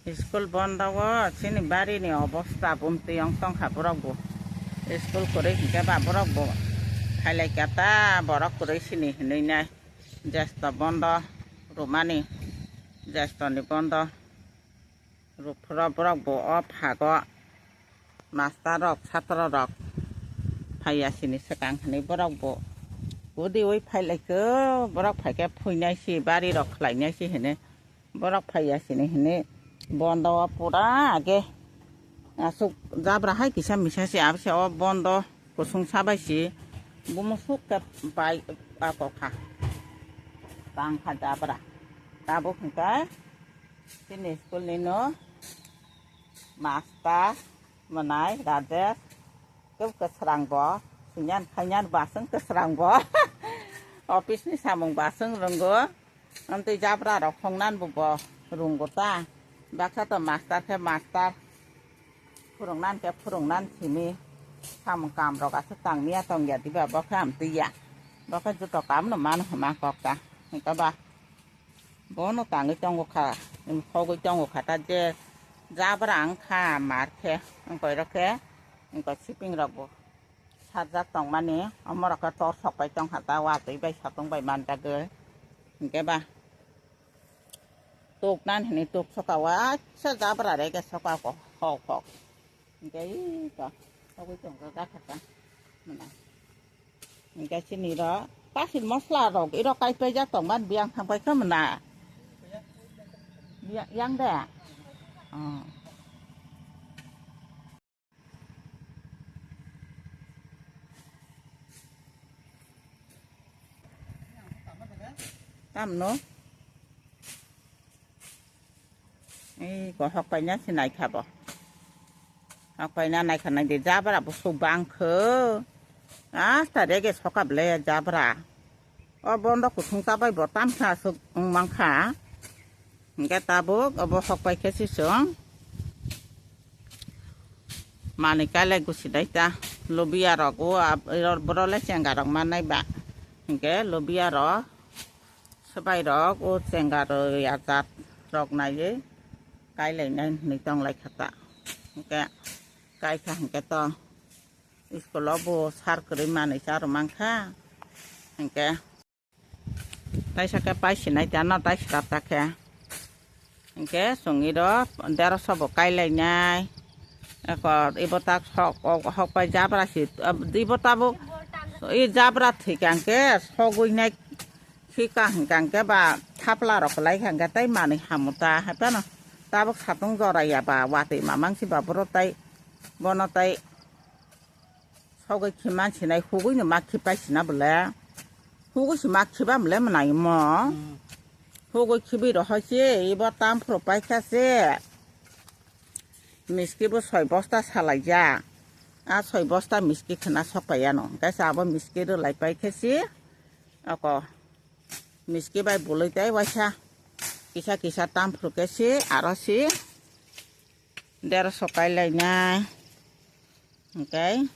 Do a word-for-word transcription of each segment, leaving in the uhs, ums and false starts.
School bondo o chini bari ni obosta bumtwi wng tongkha borok bo. School kwrwi hinkhe ba borok bo khailai kha ta borok kwrwi sini hinwi nai. Jesto bondo rwmani, jesto ni bondo rwphro borok bo o phago. Master rok, satro rok phaiya sini swkang hinwi borok bo udiwi phailaikho, borok phaikhe phuinai si, bari rok khlainai si hinwi borok phaiya sini hinwi bondo o pura age aswk jabra hai kisa misa si, abse o bondo kusung sabai si bumusuk khe bai ako kha tang kha jabra. Tabuk hwnkhe chini school ni no master mwnai Rajesh kebo kwsrang bo, sinyan khainyan baswng kwsrang bo. Office ni samung baswng rwngo. Amtwi jabra rok khongnan bo bo rwngo ta. Baksa to master khe master, phwrwngnan khe phwrwngnan simi samung kam rok aswk tangmiya tongya diba bo khe amtwi ya. Bo khe joto kam no mano hwnma kok ta. Hwnkhe ba Bono tangwi tongo kha, sogwi tongo kha ta je jabra wng kha mar khe, wng koi rok khe, wng koi siping rok bo sarjak tongmani, omo rok khe tor sok pai tong kha ta, watwi bai satung bai manjagwi, hinkhe ba tuk nan hini tuk soka waisa jabra re khe soka kok hok hok, hinkhe ih to sogwi tong kha ta. Mwnai. Hingke chini ro, tasil mosla rok, iro kai paijak tong man biyang thang pai khe mwnai. Biyang, yang de? Oh. Tamno? Ei, ko hok paina se naikha bo. Hok paina naikha nai de jabra bo sok bang kho. Asta rege soka ble jabra. O bondo kuthung ta bai bo tam kha sok wng mang kha. Hingke tabuk obo hok pai khe se chwng. Manwi kailai gusi dai ta. Lobia rok o ab-, ro-, boro le chenga rok mannai ba. Hingke lobia rok. Swbai rok o chenga rwi ajat rok naiwi kailainai hinwi tong lai kha ta. Hingke kai kha hingke to school o bo sar kwrwi manwi cha rw mang kha. Hingke taisa khe pai sinai ta no tai swkap ta khe. Hingke chwng iro deroso bo kailainai. Eko ibo tak sok, o, hok pai jabra si, ibo tabuk i jabra thwikha hingke sogwi nai khika hingka hingke ba thapla rok kwlai kha hingke tei manwi hamu ta hai phano tabuk satung jora ya ba watwi mamang si ba boro tei bono tei Sogwi khiman sinai hugwi no ma khipai sina bole. Hugwi si ma khiba bole mwnai mo. Hmm. Hugwi khibi rohoi se ibo tam phuru paikha se. Miski bo soi bosta salai ja. A soi bosta miski khna sok pai ano. Hingke se abo miski rwlai paikhe se. Oko miski bai bului tei waisa kisa kisa tam phuru khe se aro se. Deroso kailainai. Hingke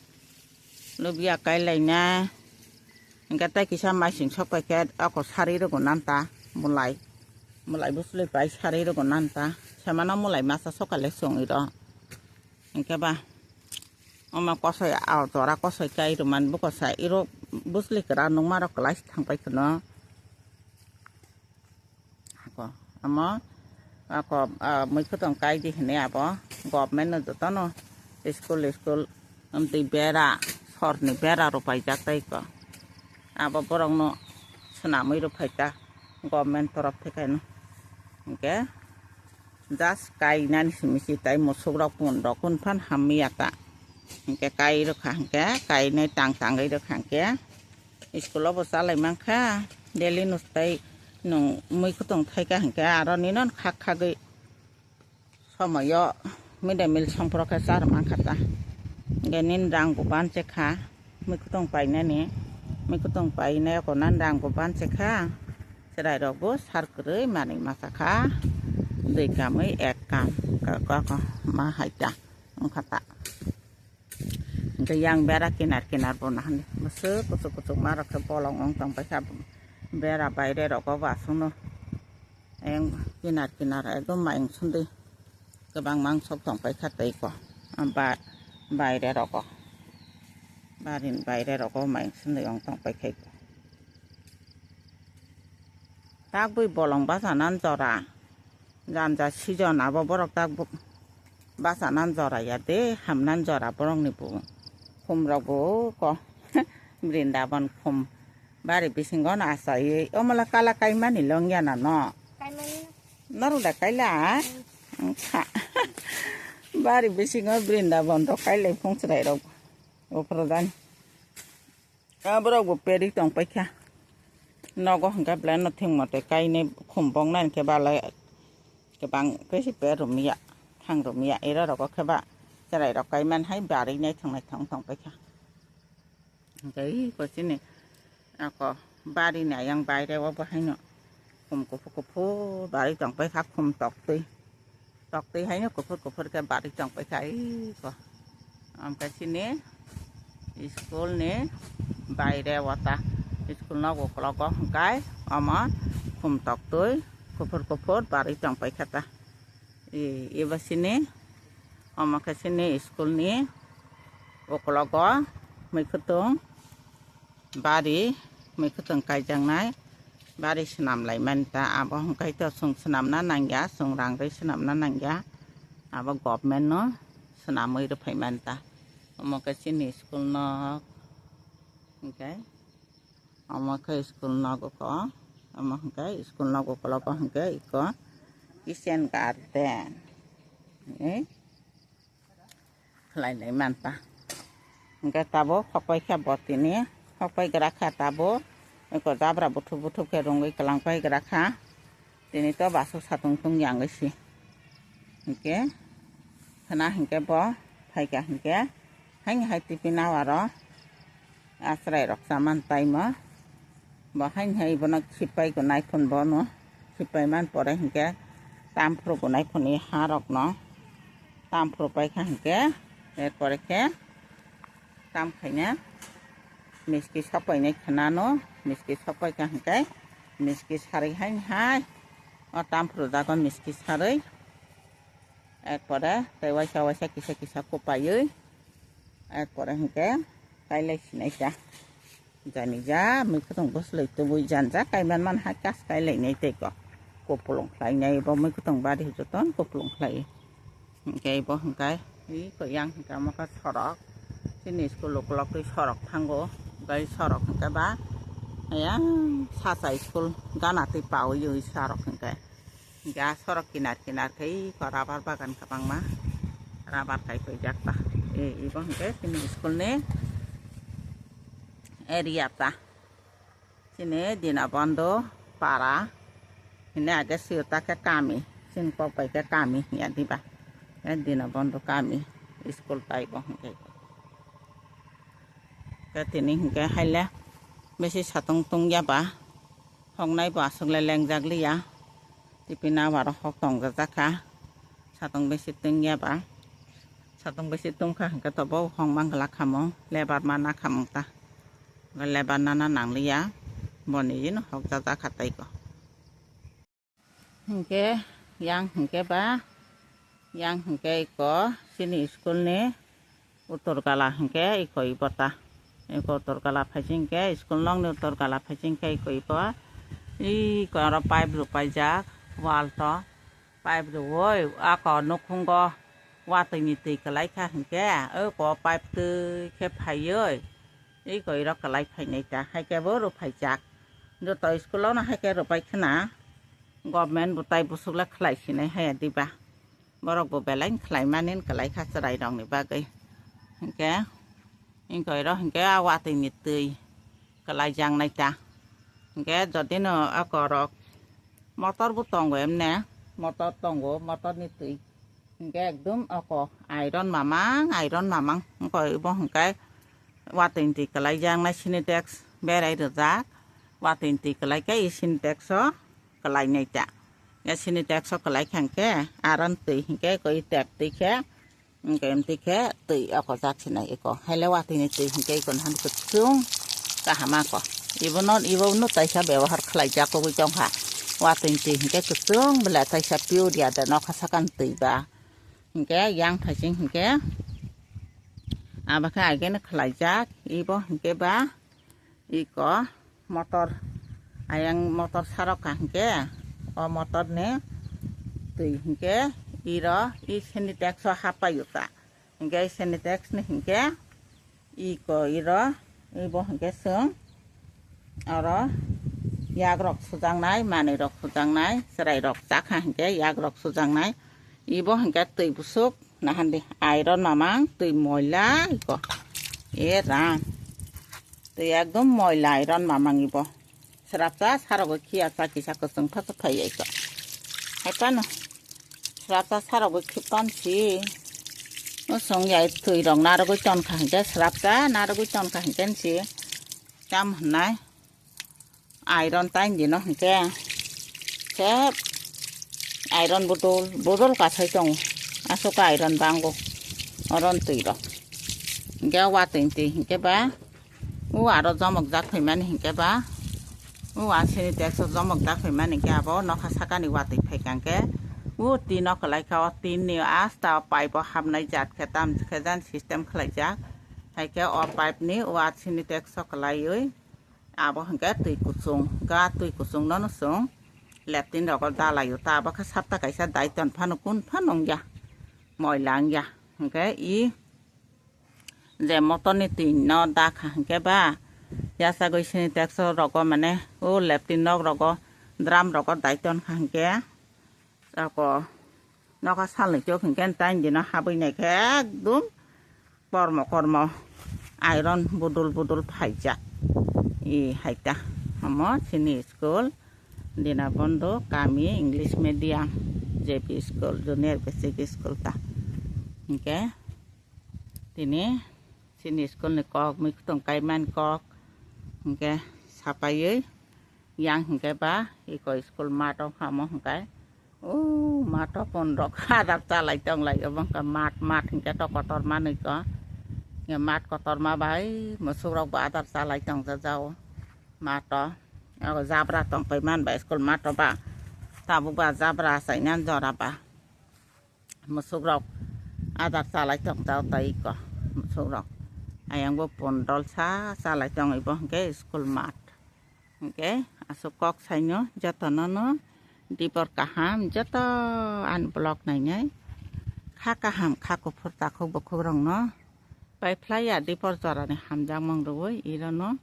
lubia kailainai. Hingke tei kisa maising sok pai khe ako sari rwgo nanta mulai. Mulai bwswlwi pai sari rwgo nanta. Semano mulai masa sokale songwi rw. Hingke ba omo kosoi a jora kosoi kai rwmani bwkha sa iro bwswlwi kwran nungma rok kwlai thang pai kheno. Ako, amo, ako, ah, mui khotong kai di hini abo, government no jotono school, school, amtwi bera, sorni bera rw paijak tai ko. Abo borok no swnamwi rw phaita government torof thekeno. Hingke just kainani simi si tai musuk rok pun rok kun phan hamya ta. Hingke kai rw kha hingke kainai tang tangwi rw kha hingke. School o bo chalai mankha, daily nws tai nwng mui kwtwng thaikha hinkhe aro nino khak khagwi somoyo mid day meal songphoro khe charwk mankha ta. Hinkhe nini rang bo banche kha, mui kwtwng painani, mui kwtwng painai oko nani rang bo banche kha, chwrai rok bo sar kwrwi manwi masa kha, dui kamwi ek kam, kok ma hai ta wngkha ta. Hingke yang bera kinar kinar bo nahani. Bwswk kuchuk kuchuk ma rok khe bolong wng tong paikha. Bera baire rogo bo aswkno. Yang kinar kinar ekdom mayung sundui. Kwbangma wng sok tong paikha tei ko. Ba-, baire rogo. Barini baire rogo mai swnwi wng tong paikha ko. Takbwi bolong bachanan jora. Janja season abo borok takbw bachanan jora ya de, hamnan jora borokni bo. Khum rok bo ko. Brindaban khum. Bari bisingo no achaiwi. Omola kala kaimani longya na no. Norok da kaila? Wngkha. Bari bisingo Brindaban rok kailai phung chwrai rok. Uphuru dani. Aborok bo peri tong paikha. Nogo hwnkhe belai no thwng mote kainwi khum bong nai hwnkhe belai kwbang khe se per romya, thang romya. Ero rogo khe ba chwrai rok kaiman hai barwi nai thang nai thang tong paikha. Hwnkhe iko chini ako bari ni ayang baire o bo haino khum kuphur kuphur barwi tong paikha, khum toktwi. Toktwi haino kuphur kuphur khe barwi tong paikha iko. Amkhe chini school ni baire o ta, school nok ukologo hwnkhe omo khum toktwi kuphur kuphur barwi tong paikha ta. I, ibo chini, omo khe chini school ni ukologo mwkhwtwng bari, mwkhwtwng kaijaknai bari swnam laimani ta. Abo hwnkhe to chwng swnamna nangya, chwng rang rwi swnamna nangya, abo government no swnamwi rwphaimani ta. Omo khe chini school nok hwnkhe. Omo khe school nogo ko, omo hwnkhe school nogo ukologo hwnkhe iko kitchen garden, eh, khlai lai manta. Hwnkhe tabuk hokpai kha bo tini, hokpai gra kha tabuk, iko jabra buthuk buthuk khe rwngwi kwlangpai gra kha. Tini to basuk satung tung yangwi si. Hwnkhe khwna hwnkhe bo phaikha hwnkhe haini hai tipi nawaro achwrai rok chaman taimo. Bo haini hai bono khipai gonai phun bono khipai man pore hwnkhe tamphru gonai phunwi ha rokno tamphru paikha hwnkhe er pore khe Tam khaina miski sapainai khanano, miski sapaikha hwnkhe miski sarwi haini hai o tamphru jago miski sarwi. Erpore tei waisa waisa kisa kisa kupaiwi erpore hwnkhe kailai sinaikha. Jani ja mwkhwtwng bwswlwi tubui janja kaiman man hai kas kailainai tei ko. Kupulung khlainai bo mwkhwtwng bari jotono kupulung khlai. Hwnkhe bo hwnkhe iko yang hwnkhe omo khe sorok. Chini school ukulok twi sorok thango. Gai sorok hwnkhe ba yang sacha school gana twi paui ui sorok hwnkhe. Hwnkhe a sorok kinar kinar khe iko rabar bagan kwbangma. Rabar kai paijak ta. E, ibo hwnkhe chini school ni area ta. Chini Dinabondo para hini age siyota khe kami, chini kok bai khe kami hiya diba. E Dinabondo kami school taibo hwnkhe. Khe tini hwnkhe haile bisi satung tungya ba, hoknai bo aswk le lengjak liya. Tipi nawaro hok tongjak kha, satung bisi tungya ba. Satung bisi tungkha hwnkhe to bo hokma glak khamung, lebar ma na khamung ta. Lebar nana nangliya, boni ino hokjak jakha tei ko. Hwnkhe yang hwnkhe ba, yang hwnkhe iko chini school ni uttor gala hwnkhe iko ibo ta. Iko uttor gala phaising khe school nokni uttor gala phaising khe iko ibo. Iko aro pipe rwpaijak wall to. Pipe rwui ako nukhungo watwi ni twi kwlai kha hwnkhe, oi ko pipe twi khe phaiwi, oi ko iro kwlai phainai ta, hai khe bo rw phaijak. Joto school o no hai khe rw pai khna, government bo tai bwswk le khlai sinai haya diba. Borok bo belai khlai mani kwlai kha chwrai rok ni bagwi. Hwnkhe, Wngkha oro hwnkhe a watwi ni twi kwlai jaknai ta. Hwnkhe jodi no a korok motor bo tongo emne, motor tongo, motor ni twi hwnkhe ekdum oko iron mamang, iron mamang. Wngkha bo hwnkhe watwi ni twi kwlai jaknai Sinitex berai rwjak, watwi ni twi kwlai khe e Sinitex o kwlai nai ta. E Sinitex o kwlai kha hwnkhe aro ni twi hwnkhe eko e tap twi khe Hwnkhe emtwi khe twi oko jak sinai eko. Haile watwi ni twi hwnkhe eko nahani kwchwng kaham ako. Ibono, ibono taisa bebohar khlai jak kogwi tongkha. Watwi ni twi hwnkhe kwchwng bwla taisa pure ya de nokha sakani twi ba. Hinkhe yang phaising hinkhe abo khe ageno khlaijak, ibo hinkhe ba iko motor, ayang motor sarok ka hinkhe o motor ni twi hinkhe iro i Sinitex o hapai uta. Hinkhe Sinitex ni hinkhe iko iro ibo hinkhe chwng oro yak rok sujaknai, manwi rok sujaknai, chwrai rok chakha hinkhe yak rok sujaknai. Ibo hinkhe twi busuk nahandi iron mamang, twi moila iko. E ram. Twi ekdom moila iron mamang ibo. Srapsa sarogwi khiya cha kisa kwchwng pha cha phai iko. Hai phano srapsa sarogwi khipan si. O song ya twi rok narogwi ton kha hinkhe srapsa narogwi ton kha hinkhe si. Tam hwnai. Iron tain dino hinkhe. Sep iron bodol, bodol kasai tongo. Aswk iron bango. Oron twi rok. Hinkhe watwi twi hinkhe ba. O aro jomok jak phaimani hinkhe ba. O a Sinitex o jomok jak phaimani hinkhe abo nokha sakani watwi phaikha hinkhe. O tin o kwlaikha o tin ni asta o pipe o hapnai jat khe tam khe jan system khlaijak. Haikhe o pipe ni o a Sinitex o kwlaiwi. Abo hinkhe twi kuchung, ga twi kuchung nono chwng latrine rogo dalaio. Ta abo khe sapta kaisa daiton phano kun phano wngya. Moila wngya. Hinkhe i je motor ni twi no dakha hinkhe ba yasagwi Sinitex rogo mane o latrine nok rogo drum rogo daiton kha hinkhe. Ako nokha salni chok hinkhe tain dino habwi naikhe ekdum kormo kormo iron budul budul phaijak. I haita omo chini school Dinabondo kami English medium J P school, junior basic school ta. Hinkhe tini chini school ni kok, mui kwtwng kaimani kok hinkhe sapaiwi yang hinkhe ba iko school mat o hamo hinkhe. O mato pon rok adar chalai tong lai obo wngkha mat, mat hinkhe to kotor manwi ko. Hinkhe mat kotorma bai musuk rok bo adar chalai tong jajao mato. Ogo jabra tong pai man bai school mato ba. Tabuk ba jabra achai nan jora ba. Musuk rok adar chalai tong jao tai iko musuk rok. Ayang bo pon dol sa chalai tong ibo hinkhe school mat. Hinkhe aswk kok saino jotono no dibor kaham joto ani vlog nainai kha kaham kha kuphur takhuk bukhuk rokno pai phlai ya dibor jorani hamjakmung rwui irono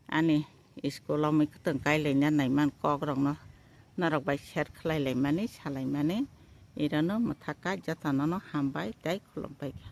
ani school o mui kwtwng kailaina naiman kok rokno norok bai share khlai laimani salai mani irono mwthaka jotono no hambai tei khulumbai kha.